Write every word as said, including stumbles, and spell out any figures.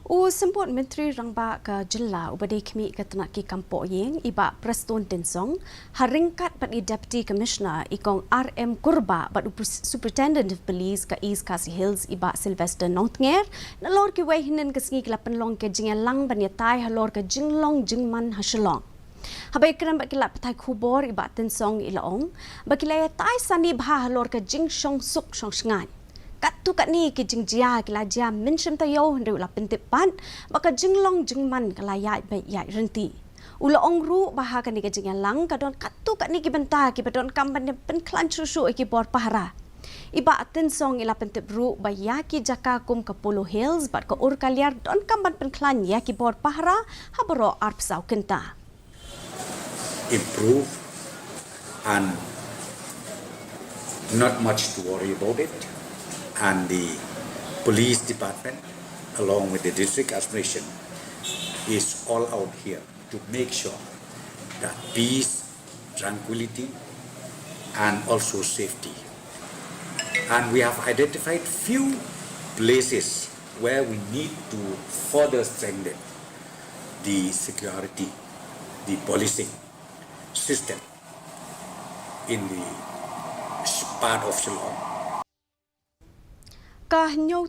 U Symbud Myntri Rangbah ka Jylla uba dei khmih ka tnat ki kam pohïing i Bah Prestone Tynsong, ha ryngkat bad i Deputy Commissioner i Kong R M Kurbah bad u Pres-, Superintendent of Police ka East Khasi Hills i Bah Sylvester Nongtnger, nalor kiwei hynnin ka sngi ki la pynlong ka jingïalang ban ïatai halor ka jinglong jingman ha Shillong. Haba ïakren bad ki lad pathai khubor i Bah Tynsong i la ong ba ki la ïatai sani bha halor ka jingshong suk shong shngaiñ. Katto katne ki jingjia ki la jia mynshym taïew, hynrei u la pyntip pat ba ka jinglong jingman ka la ïaid beit ïaid rynti. U la ong ruh ba ha kane ka jingïalang ka don katto katne ki bynta kiba donkam ban pynkhlaiñ shuh shuh ïa ki bor pahara. I Bah Tynsong i la pyntip ruh ba ïa ki jaka kum ka Polo Hills bad ka Urkaliar donkam ban pynkhlaiñ ïa ki bor pahara ha baroh arphew saw kynta. Improve and not much to worry about it. And the police department, along with the district administration, is all out here to make sure that peace, tranquility, and also safety. And we have identified few places where we need to further strengthen the security, the policing system in the sh-, part of Shillong. Ka hynñiew